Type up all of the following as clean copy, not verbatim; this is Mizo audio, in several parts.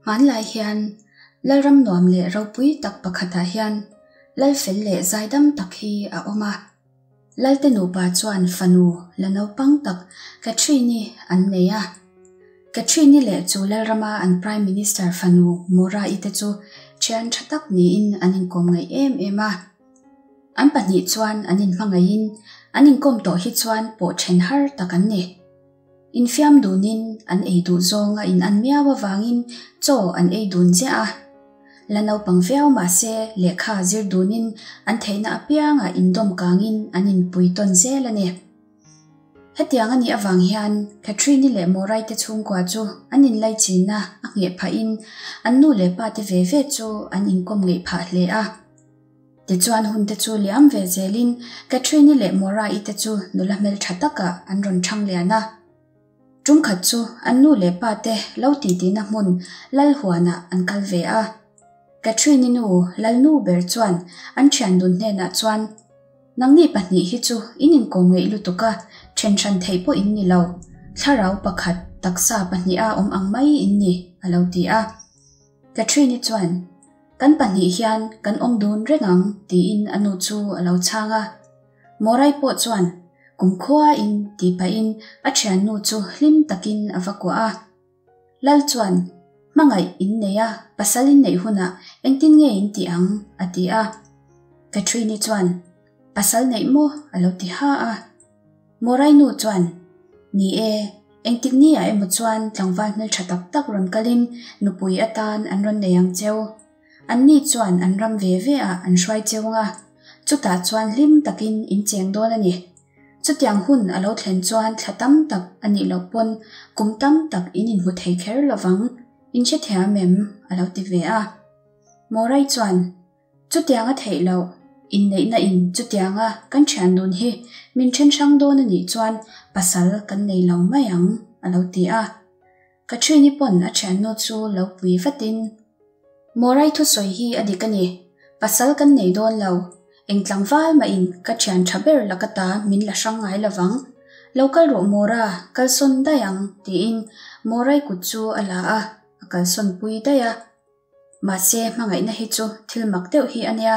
Hmanlai hian Lalram nuam leh ropui tak pakhatah hian Lal fel leh zaidam tak hi a awm a. Lalte nupa chuan fanu la naupang tak Catherine-i an nei a. Catherine-i leh chu Lalrama an Prime Minister fanu Mora-i te chu thian tha tak niin an inkawm ngaih em em a. An pahnih chuan an inhmangaihin an inkawm tawh hi chuan pawh then har tak an ni. Infiam dunin an ei duh zawng a in an miau avangin chaw an ei dun ziah a. La naupang viau mahse lehkha zir dunin an theihna apiangah indawm kangin an inpui tawn zel a ni. Hetiang a nih avang hian Catherine-i leh Morai te chhungkua chu an inlaichinna a ngheh phahin an nu leh pa te ve ve chu an inkawm ngeih phah hle a. Tichuan hun te chu liam ve zelin Catherine-i leh Mora-i te chu nula hmeltha takah an rawn thang lian a. Tum khat chu an nu leh pa te lo titihna hmun Lalhuanah an kal ve a. Catherine-i nu Lalnu ber chuan an thian dun hnenah chuan, Nangni pahnih hi chu in inkawm ngeih lutuk a, then hran theih pawh in ni lo. Thlarau pakhat, taksa pahniha awm ang mai in ni, a lo ti a. Catherine-i chuan, Kan pahnih hian kan awm dun reng ang, tiin a nu chu a lo chhang a. Morai pawh chuan, Kumkhuain, tih pahin a thiannu chu hlim takin a va kuah a. Lal chuan, Hmangaih in nei a, pasal in neih hunah engtin nge in tih ang? a ti a. Catherine-i chuan, Pasal neih maw? a lo ti ha a. Morai nu chuan, Ni e, engtik ni ah emaw chuan tlangval hmeltha tak tak rawn kalin nupui atan an rawn nei ang cheu. Anni chuan an ram ve ve ah an hruai cheu anga, chutah chuan hlim takin in cheng dawn a ni. Chutiang hun a lo thlen chuan thla tam tak a nih loh pawn kum tam tak in inhmu thei kher lovang, in hrethiam em? a lo ti ve a. Morai chuan, Chutiang a theih loh, inneihna in chutianga kan thian dun hi min then hrang dawn a nih chuan pasal kan nei lo mai ang, a lo ti a. Catherine-i pawn a thiannu chu lo pui vatin, Morai thusawi hi a dik a ni, pasal kan nei dawn lo, eng tlangval mahin ka thian tha ber laka ta min la hrang ngai lovang. Lo kal rawh Mora, kalsawn daih ang, tiin Morai kut chu a la a, a kalsawn pui daih a. Mahse, hmangaihna hi chu thil mak deuh hi a nia.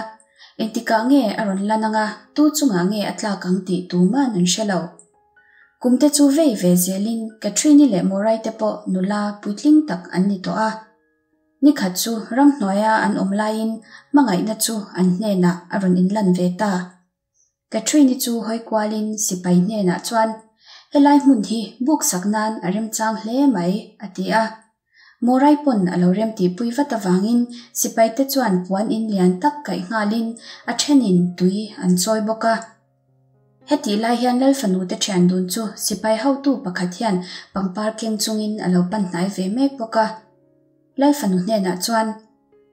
Engtikah nge a rawn lan anga, tu chungah nge a tlak ang tih tuman an hre lo. Kumte chu vei ve zelin Catherine-i leh Morai te pawh nula puitling tak an ni tawh a. Nikhat chu ramhnuaia an awm laiin hmangaihna chu an hnenah a rawn inlan ve ta. Catherine-i chu hawi kualin sipai hnenah chuan, Helai hmun hi buk sak nan a remchang hle mai, a ti a. Morai pawn a lo remtihpui vat avangin sipaite chuan puan in lian tak kaih nghalin a thenin tui an chawi bawk a. Hetih lai hian Lalfanute thian dun chu sipai hotu pakhat hian pangpar keng chungin a lo pan hnai ve mek bawk a. Lalfanu hnenah chuan,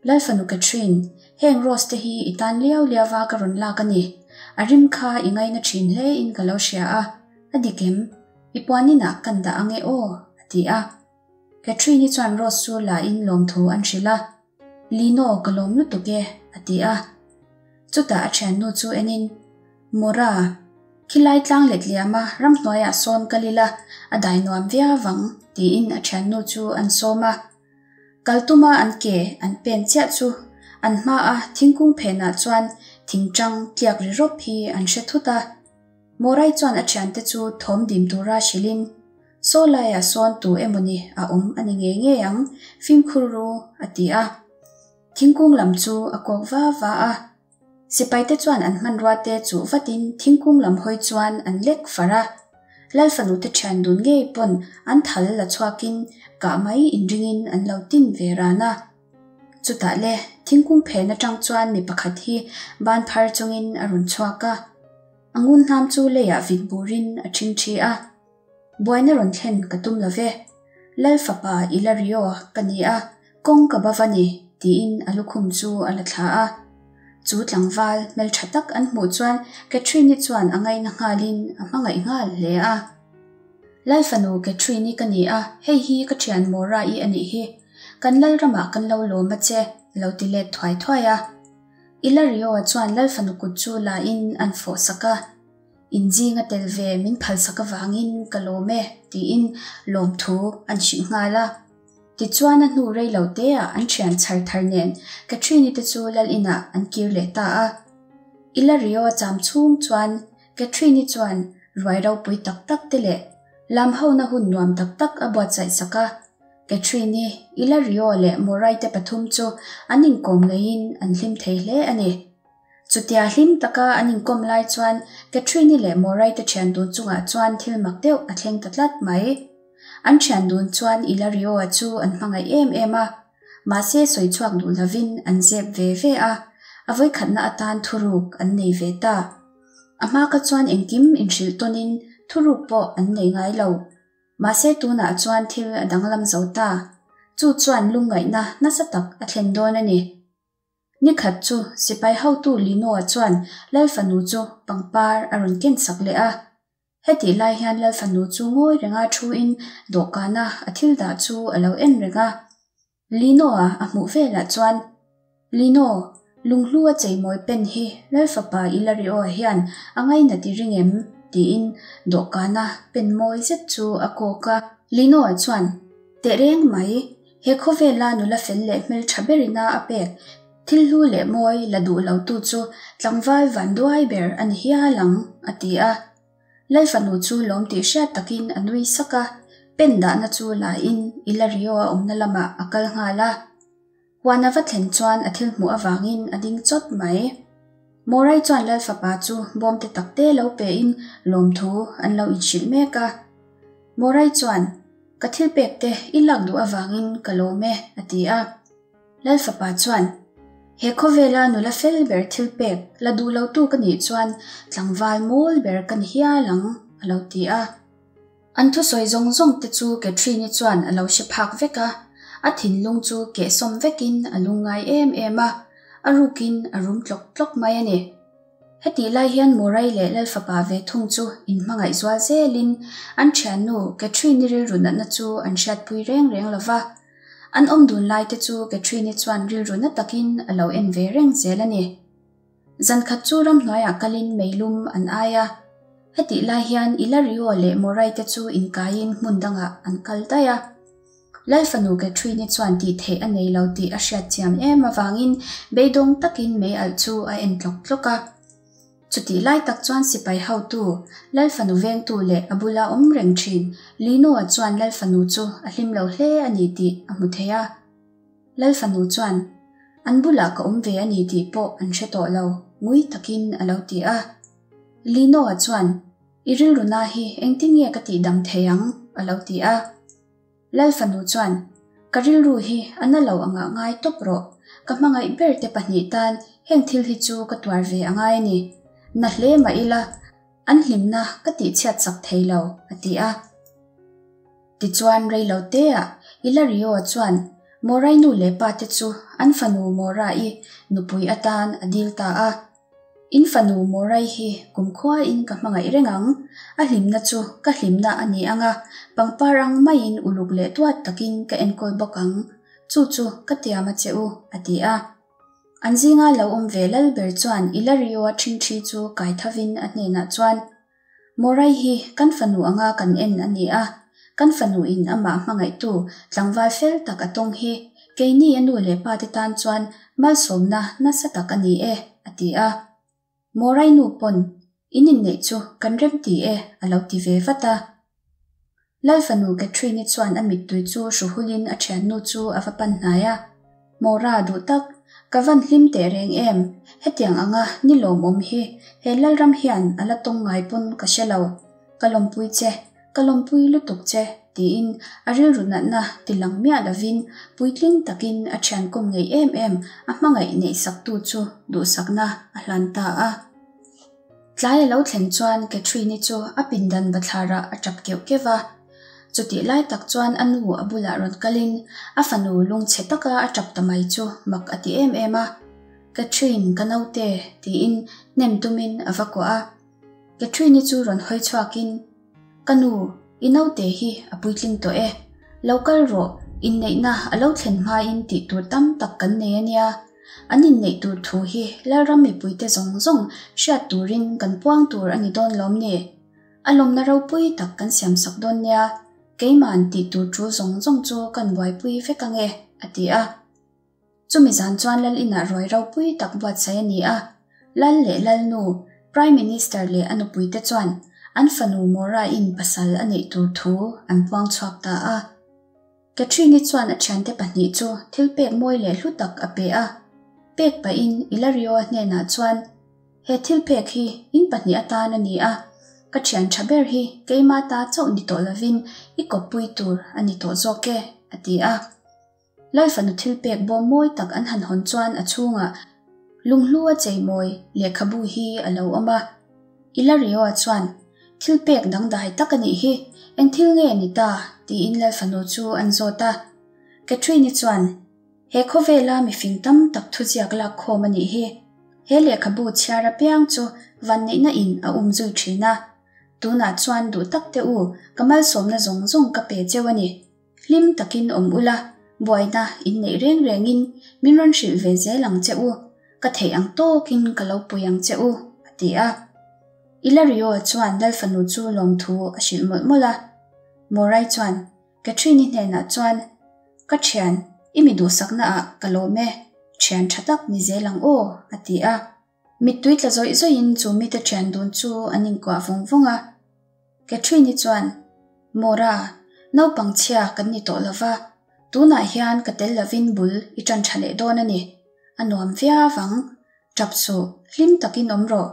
Lalfanu Catherine, heng rose te hi i tan liau liau va ka rawn lak a ni. A rim kha i ngaina thin hle in ka lo hria a, a dik em? I puan inah kan dah ange aw, a ti a. Catherine-i chuan rose chu la in lawmthu an hrilh a. Lino, ka lawm lutuk e, a ti a. Chutah a thiannu chu enin, Mora, khilai tlang let liama ramhnuaiah sawn kal ila a dai nuam viau vang, tiin a thiannu chu an sawm a. Kal tuma an ke an pen chiah chu an hmaa thingkung phenah chuan thingṭang tliak ri rawp hi an hre thut a. Morai chuan a thiante chu thawm dim tura hrilhin, Saw laiah sawn tu emawni a awm a ni ngei ngei ang, fimkhur ru, a ti a. Thingkung lam chu a kawk va va a. Sipaite chuan an hmanruate chuh vatin thingkung lam hawi chuan an lek far a. Lalfanute thian dun ngei pawn an thal la chhuakin kah mai inringin an lo tin ve ran a. Chutah le, thingkung phen atang chuan mi pakhat hi ban phar chungin a rawn chhuak a. A ngun hnam chu leiah vit burin a ṭhingṭhi a. Buaina rawn thlen ka tum lo ve. Lal fapa Ilario ka ni a, kawng ka ba va ni, tiin a lukhum chu a la thla a. Chu tlangval hmeltha tak an hmuh chuan Catherine-i chuan a ngaina nghalin a hmangaih nghal hle a. Lal fanu Catherine-i ka ni a, hei hi ka thian Mora-i a nih hi. Kan lal ramah kan lo lawm a che, a lo ti let thuai thuai a. Ilario-a chuan lal fanu kut chu la in an fawh sak a. Inzing a tel ve min phalsak avangin ka lawm e, tiin lawmthu an hrilh nghal a. Tichuan a hnu rei lo teah an thian chhar thar nen Catherine-i te chu lal inah an kir leh ta a. Ilario a cham chhung chuan Catherine-i chuan ruai ropui tak tak te leh lam hona hun nuam tak tak a buatsaih sak a. Catherine-i, Ilario leh Morai te pathum chu an inkawm ngeiin an hlim thei hle a ni. Chutia hlim taka an inkawm lai chuan Catherine-i leh Morai te thian dun chungah chuan thil mak deuh a thleng ta tlat mai. An thian dun chuan Ilario-a chu an hmangaih em em a, mahse sawi chhuak duh lovin an zep ve ve a, a vawikhatna atan thuruk an nei ve ta. A hma kha chuan engkim inhrilh tawnin thuruk pawh an nei ngai lo. Mahse tunah chuan thil a danglam zo ta. Chu chuan lungngaihna nasa tak a thlen dawn a ni. Nikhat chu sipai hotu Lino-a chuan Lal fanu chu pangpar a rawn ken sak leh a. Hetih lai hian Lal fanu chu ngawi renga thuin dawhkana a thil dah chu a lo en reng a. Lino-a a hmuh velah chuan, Lino, lunghlu a cheimawi pen hi Lal fapa Ilario-a hian a ngainat i ring em? tiin dawhkana pen mawi zet chu a kawk a. Lino-a chuan, Tehreng mai, He khawvela nula fel leh hmeltha berina a pek thil hlu leh mawi la duh lotu chu tlangval vanduai ber a ni hial ang, a ti a. Lal fanu chu lawm tih hriat takin a nui sak a, pen dahna chu lain Ilario-a awmna lamah a kal nghal a. Huan a va thlen chuan a thil hmuh avangin a ding chawt mai. Morai chuan Lal fapa chu bawmte takte lo pein lawmthu an lo inhrilh mek a. Morai chuan, Ka thil pek te i lak duh avangin ka lawm e, a ti a. Lal fapa chuan, He khawvela nula fel ber thil pek la duh lotu ka nih chuan tlangval mawl ber ka ni hial ang, a lo ti a. An thusawi zawng zawng te chu Catherine-i chuan a lo hre phak vek a, a thinlung chu kehsawm vekin a lungngai em em a, a rukin a rum tlawk tlawk mai a ni. Hetih lai hian Murray leh Lalfapa ve thung chu inhmangaih zual zelin an thiannu Catherine-i rilru natna chu an hriatpui reng reng lo va. An awm dun lai te chu Catherine-i chuan rilru na takin a lo en ve reng zel a ni. Zankhat chu ramhnuaiah kalin meilum an ai a. Hetih lai hian Ilario leh Murray te chu inkaiin hmun dangah an kal daih a. Lal fanu Catherine-i chuan tih theih a nei lo tih a hriat chiam em avangin beidawng takin mei alh chu a en tlawk tlawk a. Chutih lai tak chuan sipai hotu, Lal fanu vengtu leh a bula awm reng thin Lino-a chuan Lal fanu chu a hlim lo hle a ni tih a hmu thei a. Lal fanu chuan, An bulah ka awm ve a ni tih pawh an hre tawh lo, ngui takin a lo ti a. Lino-a chuan, I rilru na hi engtin nge ka tihdam thei ang? a lo ti a. Lal fanu chuan, Ka rilru hi a na lo angah ngai tawp rawh. Ka hmangaih ber te pahnih tan heng thil hi chu ka tuar ve a ngai a ni. Na hle mah ila, an hlimna ka tihchhiat chak thei lo, a ti a. Tichuan rei lo teah Ilario chuan Morai nu leh pa te chu an fanu Mora-i nupui atan a dil ta a. In fanu Morai hi kumkhuain ka hmangaih reng ang, a hlimna chu ka hlimna a ni ang a, pangpar ang maiin uluk leh duat takin ka enkawl bawk ang, chu chu ka tiam a che u, a ti a. An zinga lo awm ve lal ber chuan Ilario-a ṭhingṭhi chu kai thavin a hnenah chuan, Morai hi kan fanu anga kan en a ni a, kan fanuin amah hmangaihtu tlangval fel tak a tawng hi keini a nu leh pa te tan chuan malsawmna nasa tak a ni e, a ti a. Morai nu pawn, In inneih chu kan remti e, a lo ti ve vat a. Lal fanu Catherine-i chuan a mittui chu hruhulin a thiannu chu a va pan hnai a. Mora duh tak, ka van hlim teh reng em, hetiang anga ni lawmawm hi he Lalram hian a la tawng ngai pawn ka hre lo. Ka lawmpui che, ka lawmpui lutuk che, tiin a rilru natna ti lang miah lovin puitling takin a thian kawm ngei em em a hmangaih neihsaktu chu duhsakna a hlan ta a. Tlai a lo thlen chuan Catherine-i chu a pindan bathlarah a tap keuh keuh va. Chutih lai tak chuan a nu a bulah rawn kalin a fanu lungchhe taka a tap ta mai chu mak a ti em em a. Catherine, ka naute, tiin hnem tumin a va kuah a. Catherine-i chu rawn hawi chhuakin, Ka nu, i naute hi a puitling tawh e. Lo kal rawh, inneihna a lo thlen hmain tih tur tam tak kan nei a nia. An inneih tur thu hi Lalram mipuite zawng zawng hriat turin kan puang tur a ni dawn lawm ni? A lawmna ropui tak kan siamsak dawn nia. Keima'n tih tur ṭul zawng zawng chu kan buaipui vek ang e, a ti a. Chumi zan chuan Lal inah ruai ropui tak buatsaih a ni a. Lal leh Lalnu, Prime Minister leh a nupuite chuan an fanu Mora-in pasal a neih tur thu an puang chhuak ta a. Catherine-i chuan a thiante pahnih chu thil pek mawi leh hlu tak a pe a. Pek pahin Ilario-a hnenah chuan, He thil pek hi in pahnih atan a ni a, ka thian tha ber hi keima ta chauh ni tawh lovin i kawppui tur a ni tawh zawk e, a ti a. Lalfanu thil pek bawm mawi tak an han hawn chuan a chhungah lunghlu a cheimawi lehkhabu hi a lo awm a. Ilario-a chuan, Thil pek dangdai tak a nih hi, eng thil nge ni ta? tiin Lalfanu chu an zawt a. Catherine-i chuan, He khawvela mifing tam tak thuziak lak khawm a nih hi. He lehkhabu chhiar apiang chu vanneihna in a um zui thin a. Tunah chuan duh tak teh u, ka malsawmna zawng zawng ka pe cheu a ni. Hlim takin awm ula, buaina in neih reng rengin min rawn hrilh ve zel ang che u, ka theih ang tawkin ka lo pui ang che u, a ti a. Ilario chuan Lalfanu chu lawmthu a hrilh mawlh mawlh a. Morai chuan Catherine-i hnenah chuan, Ka thian, i mi duhsakna ah ka lawm e, thian tha tak ni zel ang aw, a ti a. Mittui tla zawih zawihin chu mite thian dun chu an inkuah vawng vawng a. Catherine-i chuan, Mora, naupang chhia kan ni tawh lo va, tunah hian ka tel lovin bul i ṭan ṭha leh dawn a ni. A nuam viau ang. Ṭap suh, hlim takin awm rawh.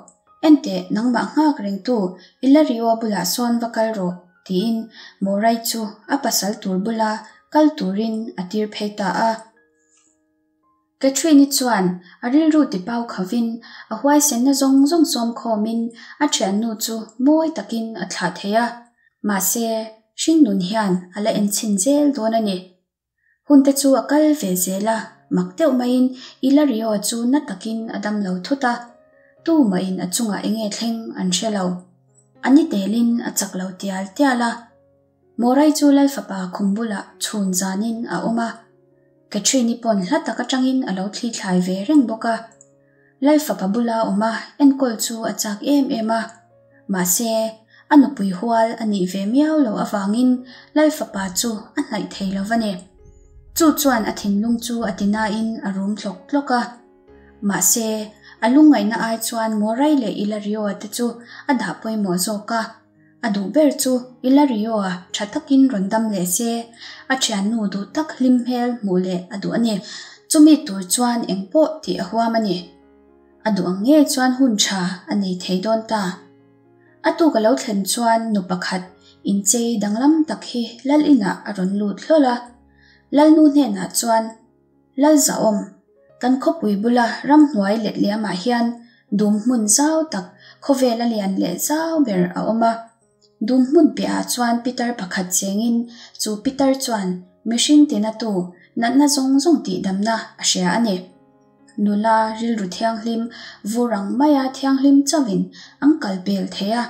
Enteh, nangmah nghak rengtu Ilario bulah sawn va kal rawh, tiin Morai chu a pasal tur bula kal turin a tir phei ta a. Catherine-i chuan a rilru ti pau khovin a huaisenna zawng zawng sawm khawmin a thiannu chu mawi takin a thlah thei a, mahse, hringnun hian a la enchhin zel dawn a ni. Hunte chu a kal ve zel a, mak deuh maiin Ilario chu na takin a dam lo thut a, tumahin a chungah enge thleng an hre lo. A ni telin a chak lo tial tial a. Morai chu Lalfapa khum bulah chhun zanin a awm a. Catherine-i pawn hla tak atangin a lo thli thlai ve reng bawk a. Lalfapa bula awm a enkawl chu a chak em em a. Mahse, a nupui hual a nih ve miau loh avangin Lalfapa chu a hnaih thei lo va ni. Chu chuan a thinlung chu a ti nain a rum tlawk tlawk a. Mahse, a lungngaihna ai chuan Morai leh Ilario-a te chu a dah pawimawh zawk a. A duh ber chu Ilario-a tha takin rawn dam leh se, a thiannu duh tak hlim hmel hmuh leh a duh a ni. Chumi tur chuan eng pawh tih a huam a ni. A duh ang ngei chuan hun tha a nei thei dawn ta. A tuk a lo thlen chuan nu pakhat inchei danglam tak hi Lal inah a rawn lut hlawl a. Lalnu hnenah chuan. Lalzahawm, kan khawpui bula ramhnuai letliamah hian dum hmun zau tak khawvela lian leh zau ber a awm a. Dum hmun piahah chuan pitar pakhat chengin chu pitar chuan mihring tinatu natna zawng zawng tihdamna a hria a ni. Nula rilru thianghlim vur ang maia thianghlim chauhin an kal pel thei a,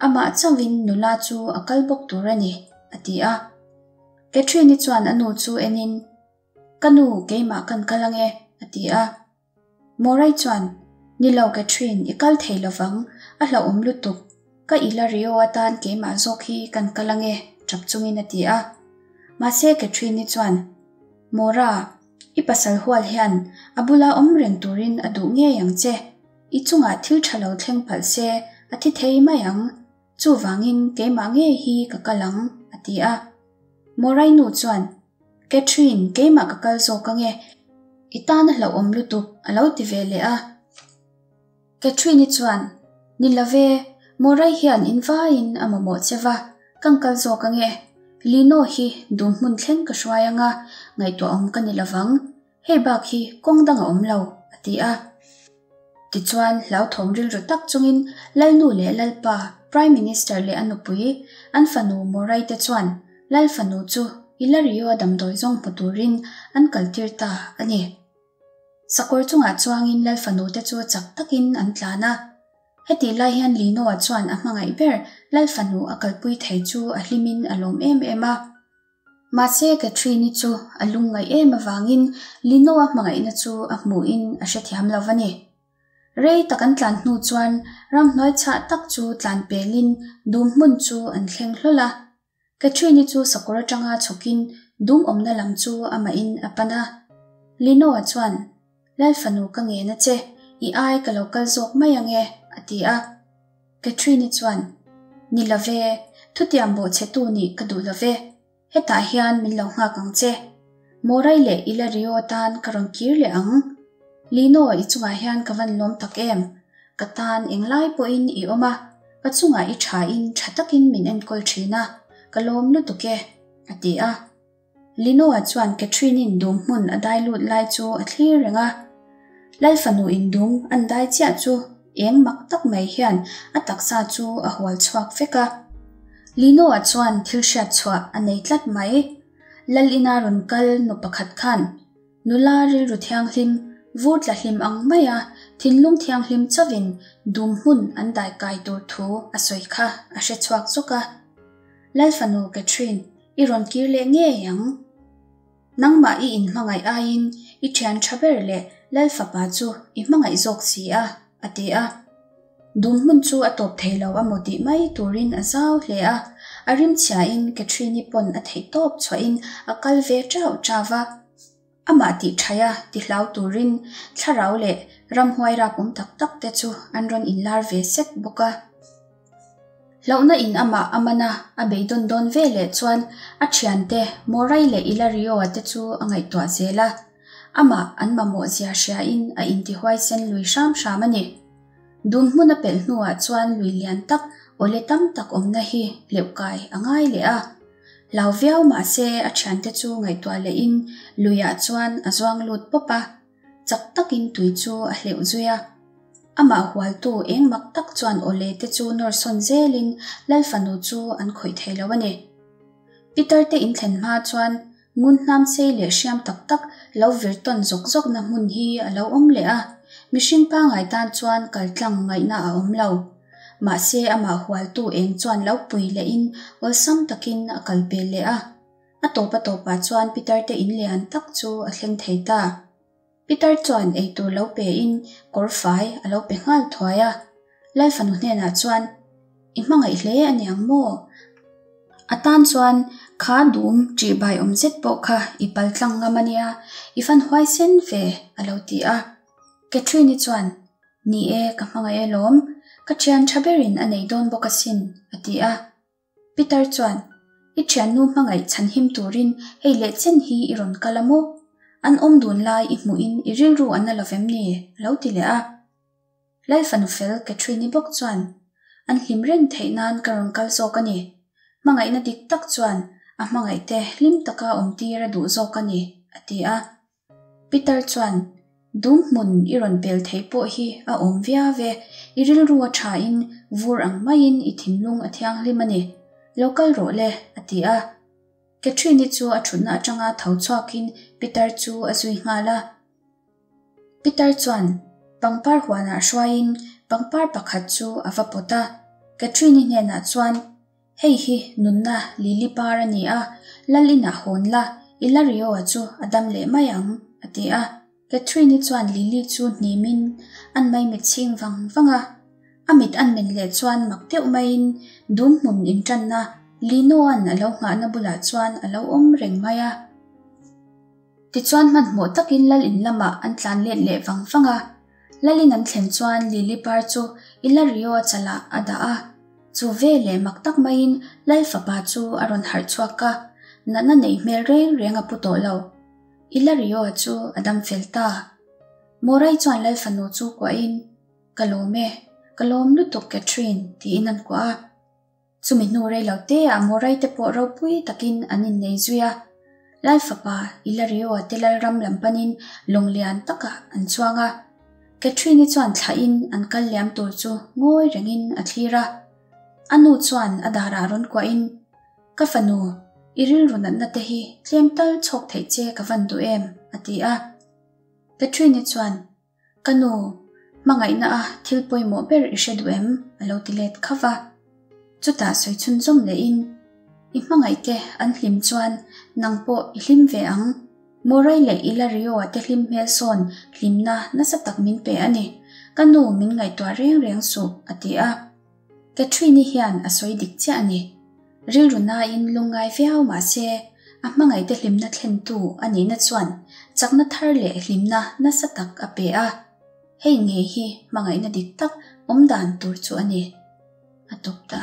amah chauhin nula chu a kal bawk tur a ni, a ti a. Catherine-i chuan a nu chu enin, Ka nu, keimah kan kal ange, a ti a. Morai chuan, Ni lo Catherine, i kal thei lovang, a hlauhawm lutuk. Ka Ilario atan keimah zawk hi kan kal ange, tap chungin a ti a. Mahse Catherine-i chuan, Mora, i pasal hual hian a bula awm reng turin a duh ngei ang che. I chungah thil tha lo thleng palh se a thi thei mai ang. Chuvangin keimah ngei hi ka kal ang, a ti a. Morai nu chuan, Catherine, keimah ka kal zawk ange, i tan a hlauhawm lutuk, a lo ti ve leh a. Catherine-i chuan, Ni love, Morai hian in vaiin a mamawh che va, kan kal zawk ange. Lino hi dum hmun thleng ka hruai anga, ngaihtuahawm ka ni lovang. Hei bak hi kawng dang a awm lo, a ti a. Tichuan, hlauthawm rilru tak chungin Lalnu leh Lalpa, Prime Minister leh a nupui, an fanu Morai te chuan Lal fanu chu Ilario damdawi zawng hmu turin an kaltir ta a ni. Sakawr chungah chuangin Lal fanu te chu chak takin an tlan a. Hetih lai hian Lino-a chuan a hmangaih ber Lal fanu a kalpui thei chu a hlimin a lawm em em a. Mahse, Catherine-i chu a lungngaih em avangin Lino-a hmangaihna chu a hmuhin a hrethiam lo va ni. Rei tak an tlan hnu chuan ramhnuai chhah tak chu tlan pelin dum hmun chu an thleng hlawl a. Catherine-i chu sakawr atanga chhawkin dum awmna lam chu amahin a pan a. Lino-a chuan, Lal fanu ka ngen a che, i ai ka lo kal zawk mai ang e, a ti a. Catherine-i chuan, Ni lo ve, thutiam bawhchhetu nih ka duh lo ve. Hetah hian min lo nghak ang che. Morai leh Ilario tan ka rawn kir leh ang. Lino, i chungah hian ka van lawm tak em? Ka tan englai pawhin i awm a, ka chungah i thain tha takin min enkawl thin a, ka lawm lutuk e, a ti a. Lino-a chuan Catherine-in dum hmun a dai lut lai chu a thlir reng a. Lal fanu in dum an dai chiah chu eng mak tak mai hian a taksa chu a hual chhuak vek a. Lino-a chuan thil hriat chhuah a nei tlat mai. Lal ina rawn kal nu pakhat khan nula rilru thianghlim, vur tla hlim ang maia thinlung thianghlim chauhin dum hmun an dai kai tur thu a sawi kha a hre chhuak zawk a. Lal fanu Catherine, i rawn kir leh ngei ang. Nangmah i inhmangaih aiin i thian tha ber leh Lal fapa chu i hmangaih zawk si a, a ti a. Dum hmun chu a tawp thei lo a maw tih mai turin a zau hle a, a rimchhiain Catherine-i pawn a theih tawp chhuahin a kal ve chauh chauh va. Amah tih thaia ti hlau turin thlarau leh ramhuai rap awm tak tak te chu an rawn inlar ve sek bawk a. Hlauhna in amah a man a, a beidawn dawn ve leh chuan a thiante Morai leh Ilario-a te chu a ngaihtuah zel a. Amah an mamawh zia hriain a intihuaisen lui hram hram a ni. Dum hmun a pelh hnuah chuan lui lian tak awle tam tak awmna hi hleuh kai a ngai leh a. Hlau viau mahse a thiante chu ngaihtuah lehin luiah chuan a zuang lut pawp a, chak takin tui chu a hleuh zui a. Amah hualtu eng mak tak chuan awle te chu nawr sawn zelin Lal fanu chu an khawih thei lo a ni. Peter te inthlen hma chuan Ngun hnam sei leh hriam tak tak lo vir tawn zawk zawkna hmun hi a lo awm leh a, mihring pangngai tan chuan kal tlang ngaihna a awm lo. Mahse amah hualtu eng chuan lo pui lehin awlsam takin a kal pel leh a. A tawp a tawpah chuan Peter te in lian tak chu a thleng thei ta. Pitar chuan eitur lo pe in kawr fai a lo pe nghal thuai a. Lal fanu hnenah chuan, I hmangaih hle a niang maw? A tan chuan kha dum ṭih bai awm zet pawh kha i pal tlang ngam a nia, i fan huaisen ve, a lo ti a. Catherine-i chuan, Ni e, ka hmangaih alawm, ka ṭhian ṭha berin a nei dawn bawk asin, a ti a. Peter chuan, I thiannu hmangaih chhanhim turin hei leh chen hi i rawn kal a maw? An awm dun lai i hmuhin i rilru a na lovem ni? a lo ti leh a. Lal fanu fel Catherine-i bawk chuan, An hlim reng theih nan ka rawn kal zawk a ni. Hmangaihna dik tak chuan a hmangaihte hlim taka awmtir a duh zawk a ni, a ti a. Peter chuan, Dum hmun i rawn pel theih pawh hi a awm viau e, i rilru a thain vur ang maiin i thinlung a thianghlim a ni. Lo kal rawh le, a ti a. Catherine-i chu a thutna atanga tho chhuakin Peter chu a zui nghal a. Peter chuan pangpar huanah hruaiin pangpar pakhat chu a va pawt a. Catherine-i hnenah chuan, Hei hi nunna Lily par a ni a, Lal inah hawn la, Ilario-a chu a dam leh mai ang, a ti a. Catherine-i chuan Lily chu hnimin an maimit chhing vang vang a. A mit an men leh chuan mak deuh maiin dum hmun inṭanna Lino-a'n a lo nghahna bulah chuan a lo awm reng mai a. Tichuan hmanhmawh takin Lal in lamah an tlan let leh vang vang a. Lalin an thlen chuan Lily par chu Ilario-a chalah a dah a. Chu ve leh mak tak maiin Lal fapa chu a rawn harh chhuak a, natna neih hmel reng reng a pu tawh lo. Ilario-a chu a dam fel ta. Morai chuan Lal fanu chu kuahin, Ka lawm e, ka lawm lutuk Catherine, tiin an kuah a. Chumi hnu rei lo te ah Morai te pawh ropui takin an innei zui a. Lal fapa Ilario-a te Lalram lam panin lawng lian takah an chuang a. Catherine-i chuan thlahin an kal liam tur chu ngawi rengin a thlir a. A nu chuan a darah rawn kuahin, Ka fanu, i rilru natna te hi tlem tal chhawk theih che ka van duh em? a ti a. Catherine-i chuan, Ka nu, hmangaihna a thil pawimawh ber i hre duh em? a lo ti let khauh a. Chutah sawi chhunzawm lehin, I hmangaihte an hlim chuan nang pawh i hlim ve ang. Morai leh Ilario-a te hlim hmel sawn hlimna nasa tak min pe a ni. Ka nu min ngaihtuah reng reng suh, a ti a. Catherine-i hian a sawi dik chiah a ni. Rilru nain lungngai viau mah se, a hmangaihte hlimna thlentu a nihna chuan chakna thar leh hlimna nasa tak a pe a. Hei ngei hi hmangaihna dik tak awm dan tur chu a ni. A tawp ta.